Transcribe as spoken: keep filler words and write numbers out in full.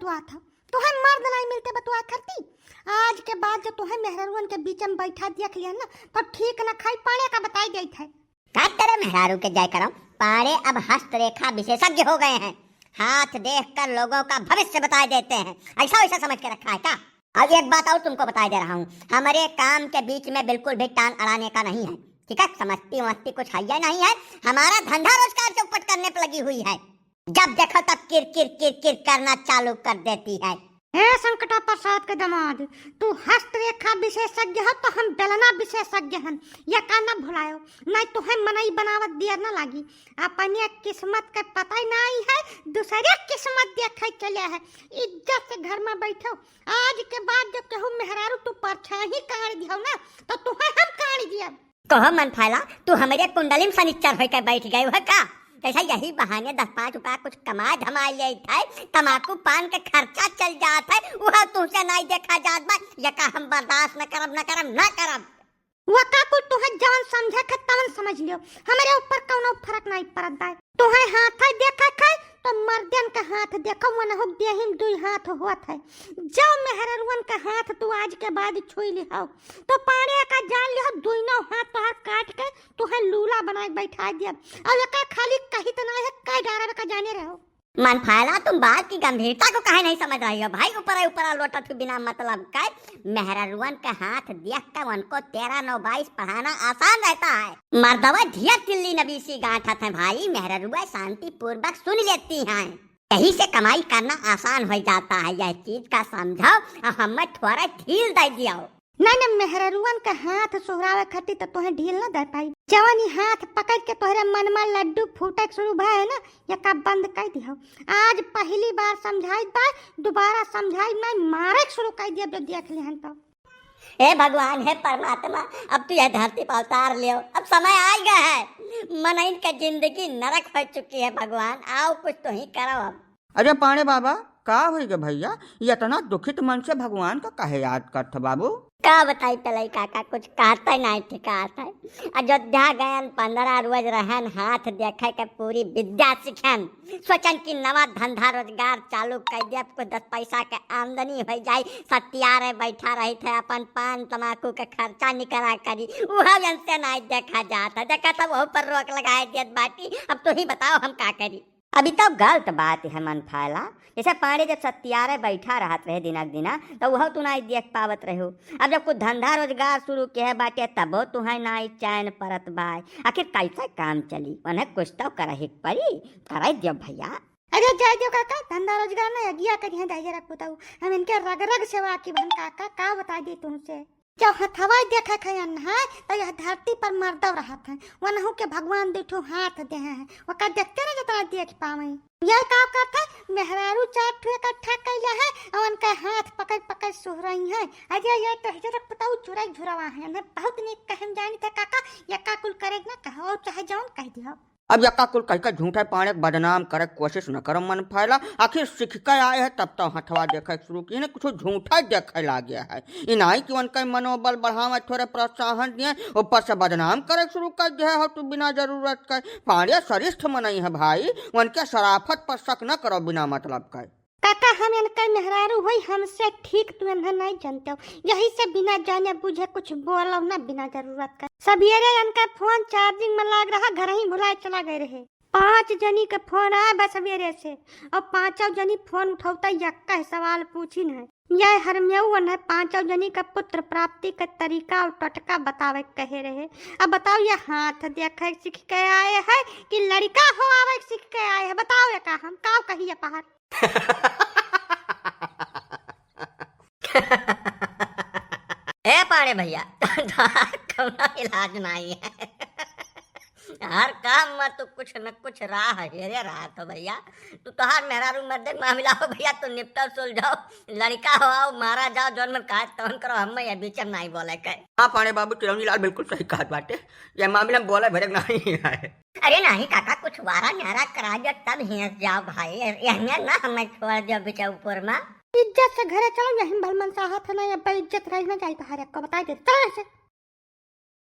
बतुआत हो, तुहे मर्द नाहीं मिलते बतुआ करती। आज के बाद जो तुहे मेहररुअन के बीच में बैठा देख लिया ना, तो ठीक न खाई पाड़े का बताई देत है। का तेरे मेहरारू के जय करम, पाड़े अब हस्तरेखा विशेषज्ञ हो गए हैं। हाथ देखकर लोगों का भविष्य बताई देते हैं। ऐसा वैसा समझ के रखा है क्या? अब एक बात और तुमको बताई दे रहा हूँ, हमारे काम के बीच में बिल्कुल भी टांग अड़ाने का नहीं है, ठीक है? समझती वमझती कुछ है या नहीं है, हमारा धंधा रोजगार चौपट करने पर लगी हुई है। जब देखो तब किर किर किर किर करना चालू कर देती है। हे संकटा प्रसाद के दामाद, तू हस्तरेखा विशेषज्ञ हो तो हम बेलना विशेषज्ञ हन, ये का न भुलायो, नहीं तुहे मनई बनावत दिया न लागी। अपने किस्मत के पता ही नहीं है, दूसरे किस्मत देखे चले है। इज्जत से घर में बैठो, आज के बाद जो केहू मेहरारू तू परछाही काढ़ दियो ना, तो तुहे हम काढ़ दिया। कहो मन फैला, तू हमरे कुंडली में सनिच्चर होके बैठ गए हो का? जैसे यही बहाने दस पाँच रुपया कुछ कमाए धमाए लेत है, तमाकू पान के खर्चा चल जात है, वह तुमसे नहीं देखा जात बा, ये का हम बर्दाश्त न करब, न करब, न करब। वका कुल तुहे जवन समझे के तवन समझ लियो, हमरे ऊपर कौनो फर्क नहीं पड़त बा। तुहे हाथ है देखे के, तो मर्दन के हाथ देखो, वनहुक देहिम दुई हाथ होत है। जो मेहररुअन के हाथ तू आज के बाद छुई लिहो, तो पाड़े का जान लिहो, दुइनो हाथ तोहार काट के तुहे लूला बना के बैठा दियब। और एका खाली कही तो नहीं है, कह डारब का जाने रहो। मन फैला, तुम बात की गंभीरता को काहे नहीं समझ रही हो भाई? ऊपर ऊपर लोटत हो बिना मतलब का। मेहररुअन का हाथ देख कर उनको तेरह नौ बाईस पढ़ाना आसान रहता है। मर्दवा ढेर तिल्ली नबीसी गांठत है भाई, मेहररुआ शांति पूर्वक सुन लेती हैं। यही से कमाई करना आसान हो जाता है। यह चीज का समझाओ और हमें थोड़ा ढील दे दियो। नहीं, नहीं, मेहररुअन के हाथ सुहरावे खातिर तो तोहे ढील न दे पाई। जवन ई हाथ पकड़ के तोहरे मन में लड्डू फूटे के शुरू भय है ना, ये का बंद कर दियो। आज पहली बार समझाई बा, दोबारा समझाई नहीं, मारे के शुरू कर दिया जो देख लिहन तो। हे भगवान, हे परमात्मा, अब तू यह धरती पर अवतार लियो, अब समय आ गया है, मनइन के जिंदगी नरक हो चुकी है। भगवान, आओ कुछ तो ही करो अब। अरे पांड़े बाबा, का होई गे भैया, ये इतना दुखित मन से भगवान का काहे याद करत बाबू? का बताई पलई काका, कुछ कहते नहीं ठिकात है। अयोध्या गयन, पन्द्रह रोज रहन, हाथ देखे के पूरी विद्या सीखन। सोचन कि नवा धंधा रोजगार चालू कर दिया, कुछ दस पैसा के आमदनी हो जाई। सतियारे बैठा रही थे, अपन पान तमाकू के खर्चा निकला करी, वह इनसे नहीं देखा जात है। देखा तब वह पर रोक लगाए देत बाटी। अब तू ही बताओ हम का करी? अभी तब गलत बात है मन फैला। जैसे पांड़े जब सतियारे बैठा रहत रहे दिनक दिना, तो वह तू नहीं देख पावत रहे हो। अब जब कुछ धंधा रोजगार शुरू किहे बाटे, तबो तुहे नाई चैन परत बाय। आखिर कैसे काम चली? उन्हें कुछ तो करही के पड़ी, करे दियो भैया। अरे जाए दियो काका, धंधा रोजगार ना अगिया करिहे दाई रख बताऊ। हम इनके रग रग से वाकिफ हन काका, का बताई दी तुमसे। जब हथवा देखे खयन है, तो यह धरती पर मर्दव रहत है, वनहु के भगवान दुठो हाथ दे हैं, ओका देखते ना जितना देख पावे। यह का करत है, मेहरारू चार ठो इकट्ठा कैला है, और उनका हाथ पकड़ पकड़ सुहरई है। अरे ये तो हिजरक बताऊ चुराई झुरवा है, उन्हें बहुत नीक कहम जानी थे काका, ये का कुल करे ना कहो, चाहे जौन कह दियो। अब यक्का कुल कहिके झूठे पांड़े के बदनाम करे के कोशिश न करो मन फैला। आखिर सीख के आए है तब तो हथवा देखे के शुरू किए, कुछ झूठे देखे लागे है। ई नाई कि उनका मनोबल बढ़ावे, थोड़े प्रोत्साहन दिए, ऊपर से बदनाम करे के शुरू कर दिए हो तू बिना जरूरत के। पांड़े सरिष्ठ मनई है भाई, उनके शराफत पर शक न करो बिना मतलब के। काका, हम इनकर मेहरारू होई, हमसे ठीक तू इन्हें नहीं जानते हो, यही से बिना जाने बूझे कुछ बोलो ना बिना जरूरत का। सवेरे इनका फोन चार्जिंग में लाग रहा, घर ही भुलाए चला गए रहे। पांच जनी के फोन आए बस सवेरे से, और पांचों जनी फोन उठौता यक्का सवाल पूछिन है। यह हरमेऊ उन्हें पांचों जनी का पुत्र प्राप्ति का तरीका और टोटका बतावे के कहे रहे। अब बताओ, ये हाथ देखे सीख के आए हैं कि लड़का हो आवे सीख के आए हैं? बताओ, ये का हम काव कहिए पहाड़। ए पाड़े भैया, तोहार कौनो इलाज नाई है। हर काम में तू कुछ न कुछ राह हेरे रहा तो भैया, तू तोहार मेहरारू मर्दे के मामला हो भैया, तू निपटाओ सुलझाओ, लड़का हो आओ, मारा जाओ, जौन मन काज तौन करो, हम ये बीच में नाई बोले के। हाँ पाड़े बाबू, चिरौनी लाल बिल्कुल सही कहत बाटे, ये मामला में बोले भरे नाई है। अरे नाहीं काका, कुछ वारा न्यारा करा दियो तब हिंस जाओ भाई, यहिया ना हमें छोड़ दियो बिचौपुर में। इज्जत से घरे चलो, यहीं भलमन साहत है ना, ये बेइज्जत रही ना जाई तोहार, को बताई दे, चलो ऐसे।